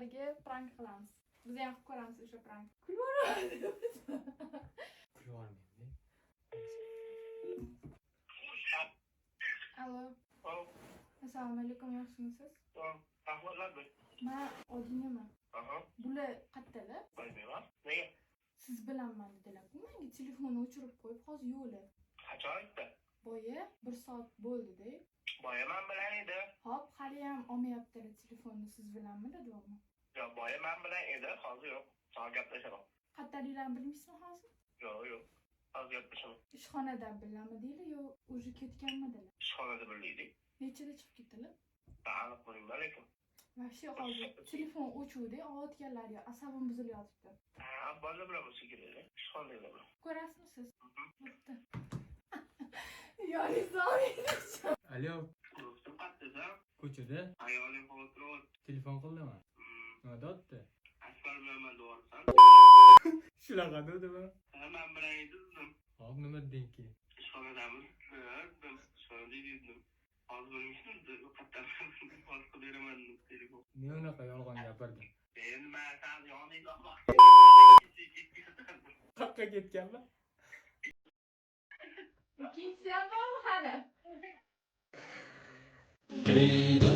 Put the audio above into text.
Ularga prank qilamiz. Biz ham qilib ko'ramiz o'sha prank. Kulib. Kulib yubormayman. Allo. Assalomu alaykum, yaxshimisiz? Ahvollar. Man Odinaman. Aha, Bular qayerdalar? Bilmayman. Nega? Siz bilanman dedilar-ku menga, telefonni o'chirib qo'yib, hozir yo'qlar. Qachon aytdi? Boya bir soat bo'ldi-da. Boya man bilan edi. Hop, haliyam olmayaptilar telefonni, siz bilanmilar deyapman. Yo'q, boya man bilan edi, hozir yo'q. Hozir gaplashaman. Qayerdaliklarni bilmaysizmi hozir? Yo'q, yo'q. Hozir gaplashaman. Ishxonada bilamidinglar yo уже ketganmidilar? Ishxonada birga. Nechada chiqib ketdilar? Aniq bilmayman lekin. Вообще hozir telefon o'chuvdi, olayotganlari yo'q, asabim buzilyotibdi. Ha, bola bilan bo'lsa kerak, ishxonadagilar bilan. Ko'rasizmi siz? Bo'pti. Yoningizni oling. Alo, Do'stim, qayerdasan? Ko'chada. Ayoling xavotir olyapti. Telefon qildimi? Nima deyapti? Akbar bilan man deyapsan. Shunaqa dedimi? Ha, man bilan edi dedim. Hop, nima deding keyin? Ishxonadamiz dedim. Ishxonada dedim. Hozir bilmayman, qayerdan hozir qilib beraman dedim telefon. Ne unaqa yolg'on gapirding? Endi man san yoningda. Qayerga ketganman? Ikkinchisi ham bormi hali? Credo.